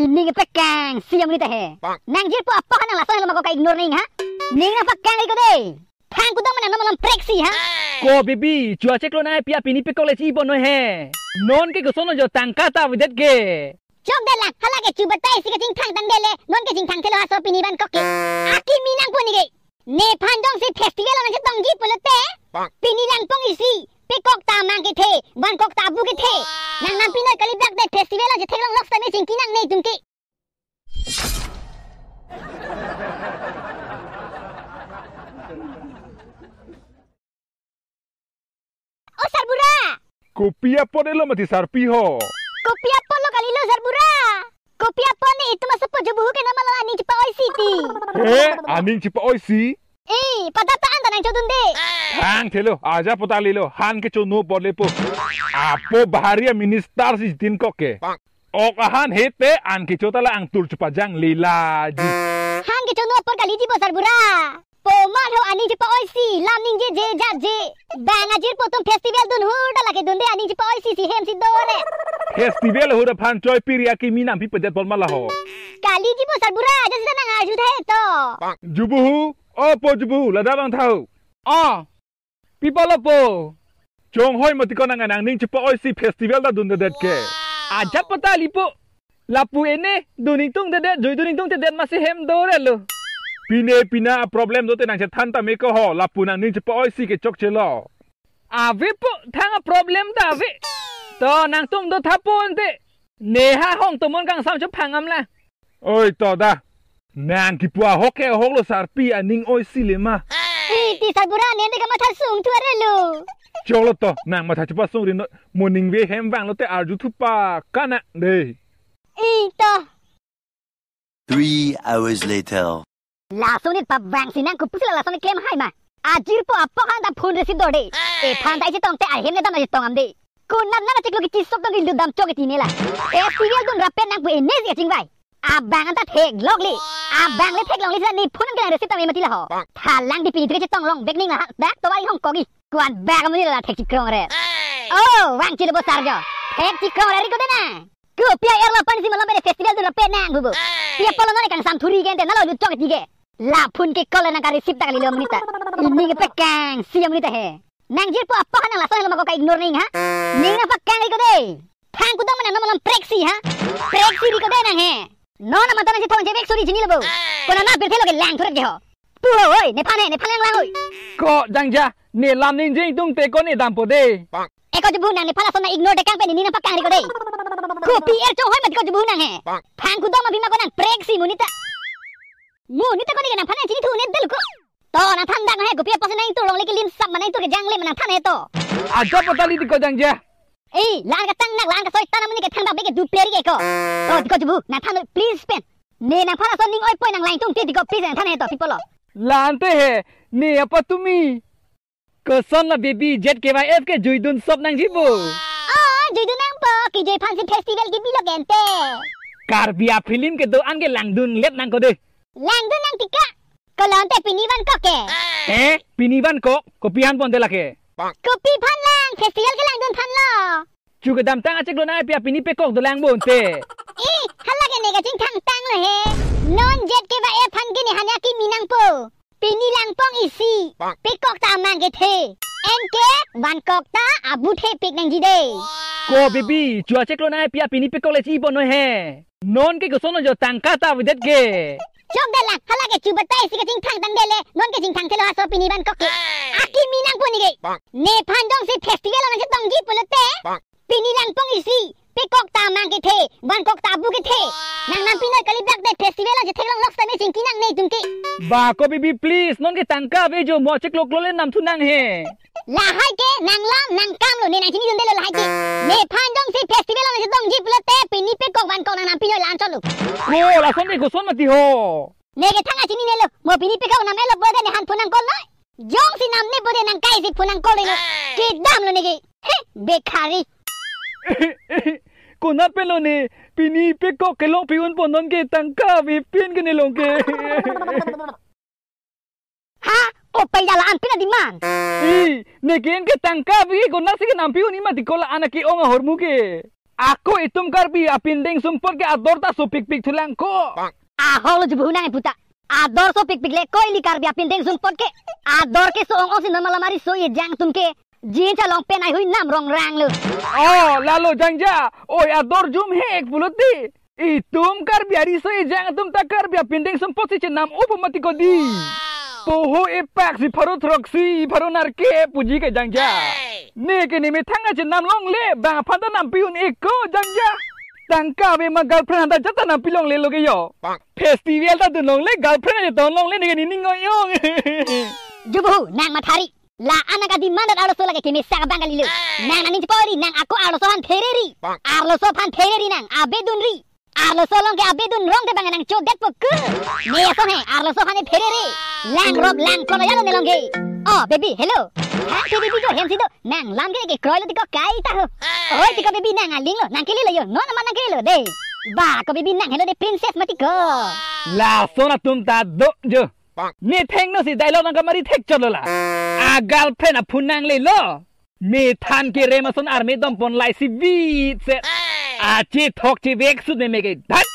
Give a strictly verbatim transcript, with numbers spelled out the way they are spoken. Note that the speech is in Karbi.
Ining pekang si amonit ta he. Nang jirpo apok nang lason lo ma ko ka-ignore ning ha. Ning nangpakang ri ko dei. Thang kudong mana nom alam preksi ha. Ko baby, chua cheklo nang pi apini pekok le chi bon noi he. Non ke koson jo tangka ta avedet ke. Chokdetlang, hala ke chu batai si kachingthang tangdet le, non ke chingthang thelo ha so pini van kok ke. Akimi nangpo neke. Nephan jongsi festival nangchetongji pulote, pini langpong isi, pekok ta mang kethe, vankok ta abu kethe. Nang nampi noi kali black day festival nangchetheklong lok sitame chingki nangne atum ke. O sarbura! Kopi apot elo mati sarpi ho? Kopi apot lo kalilo sarbura! Kopi apot ne itum asopo jubuhu ke nama lo aning chepa-oisi ti. He, aning chepa-oisi? Eh, pada ta anta nangchodunde. Thang thelo, aja pota lilo, han kechono apot lepo. Apo bahari a-minister si tin kok ke. Ok ahan hete an kecho ta la angtur chepajang lelaji. Han kechono apot kaliji bo sarbura. Pomat ho aning chepa-oisi, lam ningje je jat je. Bang ajirpo atum festival dun hur ta lake dunde aning chepa-oisi si hem si dore. Festival hur aphan choi piri akimi nampi pedet bol mala ho. Kaliji bo sarbura, aja sita nang arju tha he to. Jubuhu, opo jubuhu, ladak vangtha ho. O. Pi apot lo po? Chonghoi mati ko nang aning chepa-oisi festival ta dundedet ke. Ajat pota lipo. Lapu ene, dun ingtungdedet, jui dun ingtungdedet masi hem dore lo. Pine pina a-problem dote nangchethan tame ko ho, lapu nang aning chepa-oisi ke chokche lo. Avepo, thang a-problem ta ave. To nangtum do thapo ante. Neha hong tomon kangsam chephang amla. Oi to da. Nang kipu ahok ke ahok lo sarpi aning oisi le ma. Eh, ti sarbura ne de kamatha sung thu are lo. Choklo to, nang matha chepasung ri noi, mo ningve hem vanglote arju thupa kana de. Eh, to. Three hours later. Lason it pabang sinang kupusi la lason it klem hai ma. Ajirpo apok han ta phone receive dorde. Ephan ta isi tongte ahem ne dam isi tong amde. Konat nang chiklo kichisok tong kilu dam chok iti nela. Festival dun rapet nang pu ene si kachingvai. Abang anta theklongle. Abang le theklongle sila ne phone ke nang receive tame mati la ho. Thalang di pini tu kechetong long bek ning la dak to wai hong kogi. Kuan bag muni la thek chikrong re. Oh, vangchelo bo sarjo. Thek chikrong re ri ko de na. Kopi a-er lo aphan si malom bere festival dun rapet nang bubu. Pi apot lo non kangsam thuri ke ante nalo lut chok iti ke. La phone ke call nang ka-receive ta kalilo amonit ta. Ining pekang si amonit ta he. Nang jirpo apok nang lason lo ma ko ka-ignore ning ha. Ning nangpakang ri ko dei. Thang kudong mana nom alam preksi ha. Preksi ri ko dei nang he. Non amat nangchethong chevek suri chini lo bo. Konat na birthe lo ke lang thuret ke ho. Pu ho oi, nephan he, nephan lang lang oi. Ko jangja, ne lam ningje ingtungte ko ne dampo de. Eko jubuhu nang nephan lason nang ignore tekang pen ining nangpakang ri ko dei. Kopi er chonghoi mati ko jubuhu nang he. Thang kudong ma bima ko nang preksi amonit ta. Amonit ta ko neke nangphan nang chinithu ne del ko. To nangthan dak he kopi apotsi nang ingtur longle kilim sap ma nang ingtur kejang le ma nangthan he to. Ajat pota li ti ko jangja. Eh, la-an katang nak, la-an kasoitan amonit ke thang dak bek ke du player ke ko. To ti ko jubuhu, nangthan please pen. Ne nangphan lason ning oipoi nang lang tung ti ti ko please nangthan he to pi apot lo. La-ante he, ne apatumi. Koson la baby Z K Y F ke juidun sop nangji bo. Oh, juidun nangpo, kejui aphan si festival kebi lo ke ante. Karbi a-film kedo-an ke langdun let nang ko de. Langdun nang ti ka. Ko la ante pini vankok ke. Eh, pini vankok, kopi aphan ponte lake. Kopi aphan lang, festival kelang dun aphan lo. Chu kedamtang achiklo nang pi apini pekok dolang ponte. Eh, hala ke ne kachingthang tanglo he. Non Z K Y F aphan ke ne hanya kimi nangpo. Pini langpong isi, pekok ta amang kethe. Anke vankok ta abu thepik nangji dei. Ko baby, chua cheklo nang pi apini pekok le chi bon noi he. Non ke koson jo tangka ta avedet ke. Chokdetlang, hala ke chu batai si kachingthang tangdet le, non ke chingthang thelo ha so pini vankok ke. Akimi nangpo neke. Nephan jongsi festival nangchetongji pulote. Pini langpong isi, pekok ta amang kethe, vankok ta abu kethe. Nang nampi noi kali black day festival nangchetheklong lok sitame chingki nangne itum ke. Ba ko baby please, non ke tangka ave jo mo cheklo klo le namthu nang he. Lahai ke nang lam nang kam lo ne nang chinidunde lo lahai ke. Nephan jongsi festival nangchetongji pulote pini pekok vankok nang nampi noi la-an chotlo. Ko lason ke koson mati ho. Neke thang a chinine lo, mo pini pekok nam-et lo pute nephan phone nang call noi. Jongsi namne pute nang kaisi phone nang call noi. Kedam lo neke. He, bekhari. Konat pen lo ne, pini pekok kelong pi-un pon non ke tangka avepin ke ne long ke. Ha, o pai la-an pin a-demand. I, neke en ke tangka ave konat si ke nampi un-i mati ko la-an ke-ong ahormu ke. Ako itum Karbi apindeng sumpot ke ador ta sopikpik thulang ko. Ahok lo jubu nang puta. Ador sopikpik le ko ili Karbi apindeng sumpot ke. Ador ke so ong-ong si non malamari so ejang atum ke. Jeans along pen ai hui nam rong rang lo. Oh, lalo jangja. Oi, ador jum hek pulote. Itum Karbi ariso ejang atum ta Karbi apindeng sumpot si chenam upo mati kodi. Toho epak si pharo throksi pharo nerkep puji ke jangja. Ne ke ne methang chenam longle, bang aphan ta nampi un-e ko jangja. Tangka ave ma girlfriend anta jat ta nampi longle lo ke yo. Festival ta dun longle, girlfriend aje ton longle, ne ke ne ning oi ong. Jubu nang mathari. La anak adi mandat arloso lake kemesa abang kali lo. Nang nangning chepori, nang ako arloso aphan phereri. Arloso aphan phereri nang, abedun ri. Arloso along ke abedun rong te bang nang chodet po ke. Ne ason he, arloso aphan phereri. Lang rop lang kono jalo ne along ke. Oh, baby, hello. Thank you, baby, jo hem si do. Nang lam ke ke kroi lo tiko kai ta ho. Oi, tiko baby nang aling lo, nang kele lo yo. Non amat nang kele lo de. Ba, ko baby nang helo de princess mati ko. Lason atum ta do jo. Ne thengno si dialogue nang kamari thek chot lo la. A girlfriend aphu nangle lo. Methan kerem ason arme dompon lai si bit se. Achethok chevek sut meme ke. Dhat.